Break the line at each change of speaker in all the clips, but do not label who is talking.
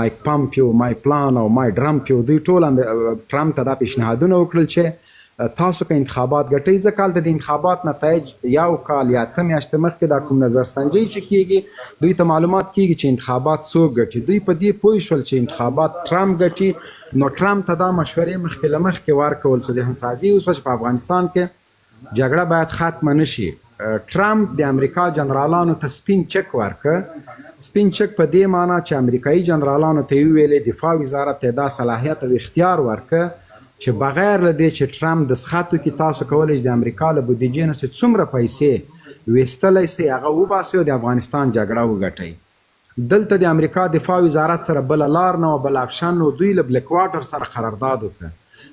مایک پامپیو، مایک پلان او مایک ډرامپیو، دوی ټول ټرمپ ته دا پیشنهادونه وکړل چې تاسو که انتخابات ګټئ، ځکه هلته د انتخابات نتایج یو کال یا 8 میاشتې مخکې دا کوم نظر سنجۍ چې کیږي، دوی ته معلومات کیږي چې انتخابات څوک ګټي. دوی په دې پوه شول چې انتخابات ټرمپ ګټي، نو ټرمپ ته دا مشورې مخکې له مخکې ورکول سو، ذهن سازي وسوه چې په افغانستان کې جګړه باید ختمه نشي. ټرمپ د امریکا جنرالانو ته سپین چک ورکړ. سپین چک په دې معنی چې امریکایي جنرالانو ته یې وویلې، دفاع وزارت ته دا صلاحیت او اختیار ورکړ چې بغیر له دې چې ټرمپ دستخط وکړي، تاسو کولی شئ د امریکا له بودیجې نه چې څومره پیسې ویستلی شئ، هغه وباسئ او د افغانستان جګړه وګټئ. دلته د امریکا دفاع وزارت سره بله لار نه وه، بل اپشن نه و. دوی له بلک واټر سره قرارداد وکړ.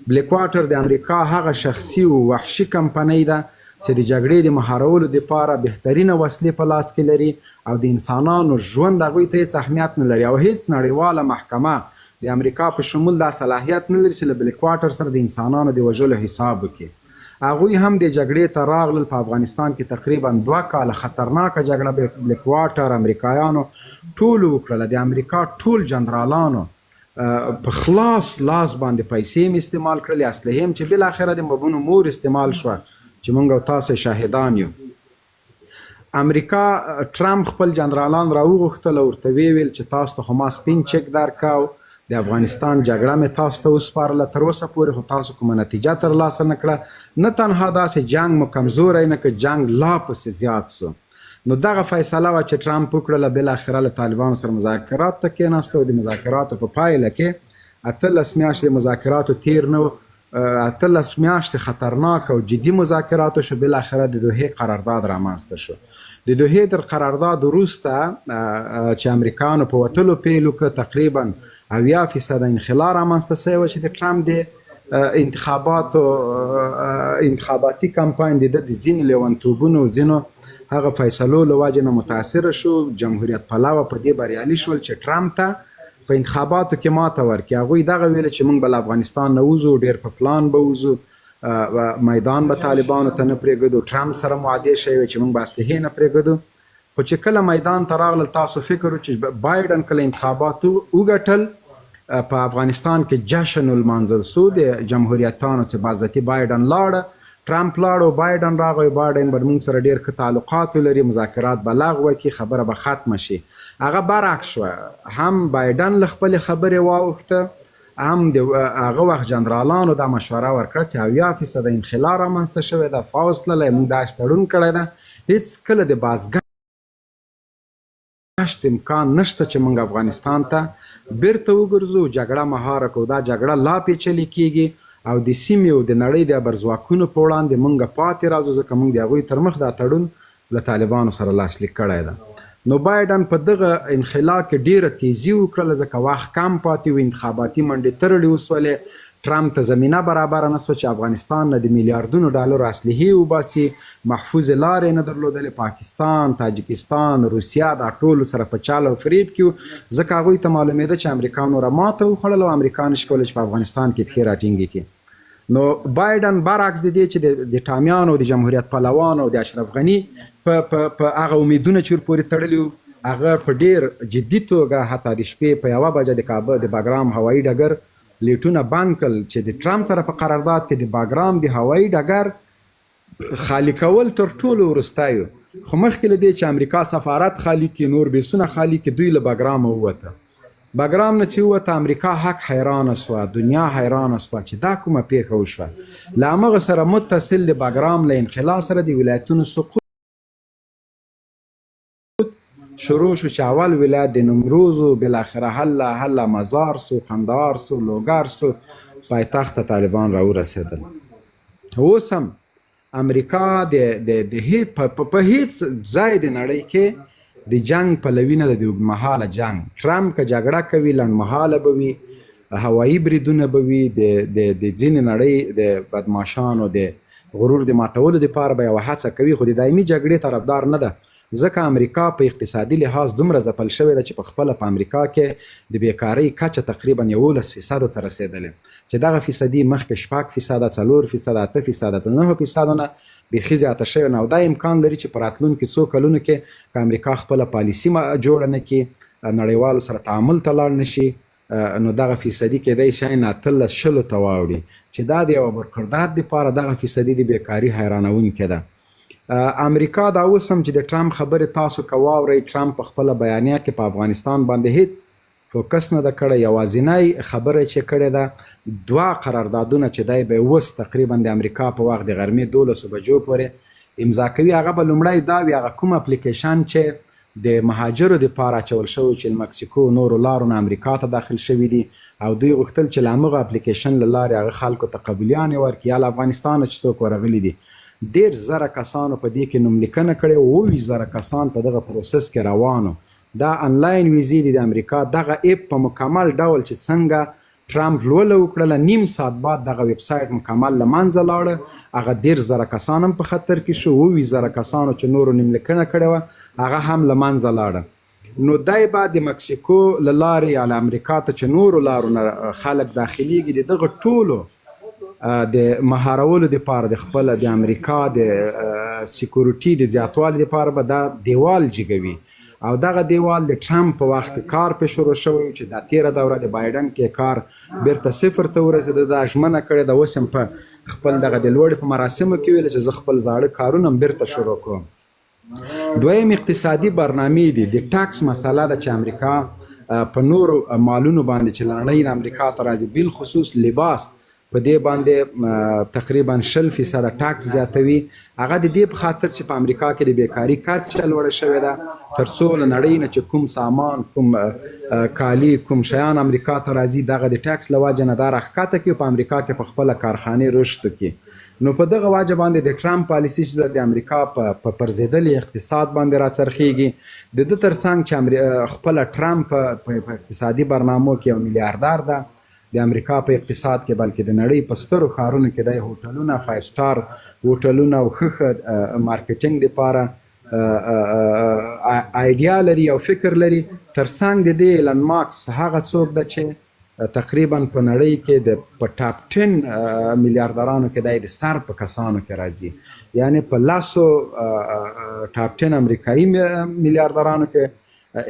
بلک واټر د امریکا هغه شخصي او وحشي کمپنۍ ده چې د جګړې د مهارولو دپاره بهترینه وسلې په لاس کې لري او د انسانانو ژوند هغوی ته هیڅ اهمیت نه لري، او هیڅ نړیواله محکمه د امریکا په شمول دا صلاحیت نه لري چې له بلک واټر سره د انسانانو د وژلو حساب وکړي. هغوی هم د جګړې ته راغلل. په افغانستان کې تقریبا 2 کاله خطرناکه جګړه بلک واټر، امریکایانو ټولو وکړله. د امریکا ټول جنرالانو په خلاص لاس باندې پیسې هم استعمال کړلې، اسلحې هم، چې بالاخره د بمونو مور استعمال شوه چې مونږ او تاسو شاهدان یو. امریکا، ټرمپ خپل جنرالان راوغوښتل او ورته ویې ویل چې تاسو ته خو ما سپین چک درکاو، د افغانستان جګړه مې تاسو ته وسپارله، تر اوسه پورې خو تاسو کومه نتیجه ترلاسه نه کړه، نه تنها داسې جنګ مو کمزوری نه که، جنګ لا پسې زیات سو. نو دغه فیصله وه چې ټرمپ وکړله، بالاخره له طالبانو سره مذاکرات ته کېناسته او د مذاکراتو په پایله کې 18 میاشتې د مذاکراتو تیر نه، 18 میاشتې خطرناک او جدي مذاکرات شو، بالاخره د دوحې قرارداد رامنځته شو. د دوحې تر قرارداد وروسته چې امریکانو په وتلو پیل وکړ، تقریبا 70 فیصده انخلا رامنځته شوې وه چې د ټرمپ د انتخاباتو انتخاباتي کمپاین د ده د ځینو لیونتوبونو، ځینو هغه فیصلو له وجې نه متاثر شو. جمهوریت پلوه په دې بریالي شول چې ټرمپ ته په انتخاباتو کې ماته ورکړي. هغوی دغه ویل چې موږ به له افغانستان نه وځو، ډېر په پلان به وځو، میدان به طالبانو ته نه پرېږدو، ټرمپ سره معاهدې شوې چې موږ به اسلحې نه پرېږدو. خو چې کله میدان ته راغلل، تاسو فکر وکړئ چې بایډن کله انتخابات وګټل، په افغانستان کې جشن ولمانځل سو د جمهوریتانو چې باعزتي بایډن لاړه، ټرمپ لاړ او بایډن راغی، بایډن به موږ سره ډیر ښه تعلقات ولري، مذاکرات به لغوه کړي، خبره به ختمه شي. هغه برعکس شوه، هم بایډن له خپلې خبرې واوښته، هم د هغه وخت جنرالانو دا مشوره ورکړه چې 70 فیصده انخلا رامنځته شوې ده، فوځ تللی، موږ داسې تړون کړی ده، هیڅ کله د بازګشت امکان نشته چې موږ افغانستان ته بیرته وګرځو، جګړه مهاره کو، دا جګړه لا پیچلې کیږي او د سیمې او د نړۍ د ابرځواکونو په وړاندې موږ پاتې راځو، ځکه موږ د هغوی تر مخ دا تړون له طالبانو سره لاسلیک کړی ده. نو بایډن په دغه انخلا کې ډیره تیزي وکړله، ځکه وخت کم پاتې و، انتخاباتي منډې ترړې وسولې، ټرمپ ته زمینه برابره نه سوه چې افغانستان نه د میلیاردونو ډالرو اسلحې وباسي، محفوظې لارې نه درلودلې، پاکستان، تاجکستان، روسیه دا ټول سره په چال او فریب کې وو، ځکه هغوی ته معلومېده چې امریکا نوره ماته وخوړله او امریکا نشي کولی چې په افغانستان کې پښې راټینګې کړي. نو بایډن برعکس د دې چې د ټامیانو، د جمهوریت پلوانو، د اشرف غني په هغه امیدونه چې ورپورې تړلي وو، هغه په ډیر جدي توګه حتی د شپې په 1 بجه د کابل د باګرام هوایي ډګر لیټونه بند کړل چې د ټرمپ سره په قرارداد کې د باګرام د هوایي ډګر خالی کول تر ټولو وروستی و، خو مخکې له دې چې امریکا سفارت خالی کړي، نور بیسونه خالی کړي، دوی له باګرامه ووته. باګرام نه چې ووته، امریکا حق حیرانه سوه، دنیا حیرانه سوه چې دا کومه پیښه وشوه. له همغه سره متصل د باګرام له انخلا سره د ولایتونو سقوط شروع شو چې اول ولایت د نمروز و، بالاخره هله هله مزار سو، قندهار سو، لوګر سو، پایتخت ته طالبان راورسېدل. اوس هم امریکا د د د هیڅ په هیڅ ځای د نړۍ کې د جنگ پلوي نه ده، د اوږدمهاله جنگ. ټرمپ که جګړه کوي، لنډمهاله به وي، هوایي بریدونه به وي، د د د ځینې نړۍ د بدماشانو د غرور د ماتولو لپاره به یوه هڅه کوي، خو د دایمي جګړې طرفدار نه ده، ځکه امریکا په اقتصادي لحاظ دومره ځپل شوې ده چې په خپله په امریکا کې د بیکارۍ کچه تقریبا 11 فیصدو ته رسېدلې چې دغه فیصدي مخکې 6 فیصده، 4 فیصده، 8 فیصده، تر 9 فیصدو نه بیخي زیاته شوې نه، او دا امکان لري چې په راتلونکي څو کلونو کې که امریکا خپله پالیسي جوړه نه کړي، نړیوالو سره تعامل ته لاړ نشي، نو دغه فیصدي کېدای شي عین 18 شلو ته واوړي، چې دا د یو ابرقدرت دپاره دغه فیصدي د بیکاري حیرانوونکې ده. امریکا دا اوس هم چې د ټرمپ خبرې تاسو که واورئ، ټرمپ په خپله بیانیه کې په افغانستان باندې هیڅ فوکس نه ده کړی. یوازینی خبره چې کړې ده، دوه قراردادونه چې دی به اوس تقریبا د امریکا په وخت د غرمې 12 بجو پورې امضا کوي، هغه به لومړی دا وي، هغه کوم اپلیکیشن چې د مهاجرو دپاره اچول شوی چې له مکسیکو نورو لارو نه امریکا ته داخل شوي دي، او دوی غوښتل چې له همغه اپلیکیشن له لارې هغه خلکو ته قبولیانې ورکړي، یا له افغانستانه چې څوک ورغلي دي. 30,000 کسانو په دې کې نوملیکنه کړې، 27,000 کسان په دغه پروسس کې روانو. دا انلاین ویزې دي. د امریکا دغه app په مکمل ډول چې څنګه ټرمپ لوله وکړله، نیم ساعت بعد دغه ویب سایټ مکمل له منځه لاړه. هغه 30,000 کسان هم په خطر کې شو، 27,000 کسانو چې نورو نوملیکنه کړې وه هغه هم له منځه لاړه. نو دی به د مکسیکو له لارې یا له امریکا ته چې نورو لارو نه خلک داخلیږي، د دغه ټولو د مهارولو دپاره، د خپل د امریکا د security د زیاتوالي دپاره به دا دیوال جګوي. او دغه دیوال د ټرمپ په وخت کې کار په شروع شوی، چې دا تیره دوره د بایډن کې کار بیرته صفر ته ورسېده. دا ژمنه کړې ده، اوس هم په خپل دغه د لوړې په مراسمو کې ویل چې زه خپل زاړه کارونه هم بیرته شروع کوم. دویم اقتصادي برنامې دي، د tax مسله ده چې امریکا په نورو مالونو باندې چې نړۍ نه امریکا ته راځي، بالخصوص لباس، په دې باندې تقریبا 20% tax زیاتوي. هغه د دې په خاطر چې په امریکا کې د بیکاری کچه لوړه شوې ده، ترڅو له نړۍ نه چې کوم سامان، کوم کالي، کوم شیان امریکا ته راځي، دغه د tax له وجې نه دا راښکته کړي، په امریکا کې په خپله کارخانې رشد کړي. نو په دغه وجه باندې د ټرمپ پالیسي چې د امریکا په پرځېدلي اقتصاد باندې راڅرخیږي، د ده ترڅنګ چې خپله ټرمپ په اقتصادي برنامو کې یو میلیاردر ده د امریکا په اقتصاد کې، بلکې د نړۍ په سترو ښارونو کې د هوټلونه، 5 star هوټلونه او ښه ښه marketing دپاره idea لري او فکر لري. ترڅنګ د دې ایلن ماسک هغه څوک ده چې تقریبا په نړۍ کې د په top 10 میلیاردرانو کې دی د سر په کسانو کې راځي، یعنی په لسو top 10 امریکایي میلیاردرانو کې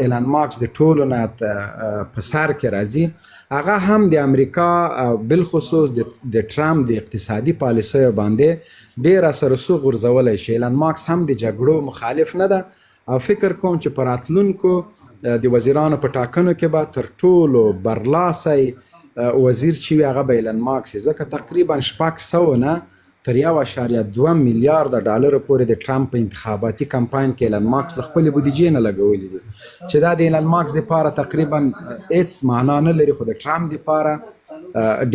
ایلان ماسک د ټولو نه په سر کې راځي. هغه هم د امریکا بالخصوص د ټرمپ د اقتصادي پالیسیو باندې ډیر اثر رسوخ غورځولی شي. ایلان ماسک هم د جګړو مخالف نه ده، او فکر کوم چې په راتلونکو د وزیرانو په ټاکنو کې به تر ټولو برلاسی وزیر چې وي هغه به ایلان ماسک وي، ځکه تقریبا 600 نه تر 1.2 میلیارد ډالر پورې د ټرمپ په انتخاباتي کمپاین کې ایلان ماسک له خپلې بودیجې نه لګولې دي، چې دا د ایلان ماسک دپاره تقریبا هیڅ معنا نه لري، خو د ټرمپ دپاره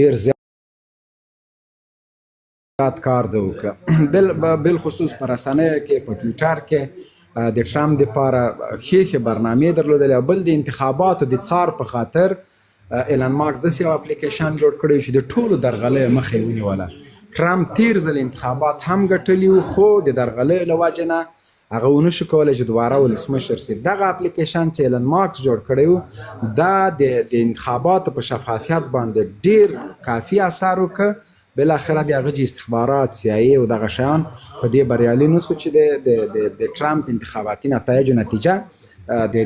ډیر زیات کار دی وکړه. بالخصوص په رسنیو کې، په ټویټر کې د ټرمپ دپاره ښې ښې برنامې درلودلې. او بل د انتخاباتو د څار په خاطر ایلان ماسک داسې یو اپلیکیشن جوړ کړی چې د ټولو درغلیو مخه یې ونیوله. ټرمپ تیر ځل انتخابات هم ګټلي وو، خو د درغلیو له وجې نه هغه ونشو کولی چې دوباره ولسمشر شي. دغه اپلیکیشن چې ایلان ماسک جوړ کړی و، دا د انتخاباتو په شفافیت باندې ډیر کافي اثر وکړ. بالاخره د هغه چې استخبارات، سي آی او دغه شیان په دې بریالي نه سو چې د ټرمپ انتخاباتي نتایجو نتیجه د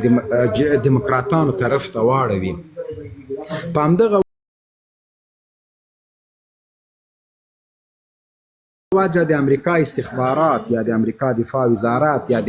دیموکراتانو طرف ته واړوي. په همدغه وجه د امریکا استخبارات یا د امریکا دفاع وزارت یا د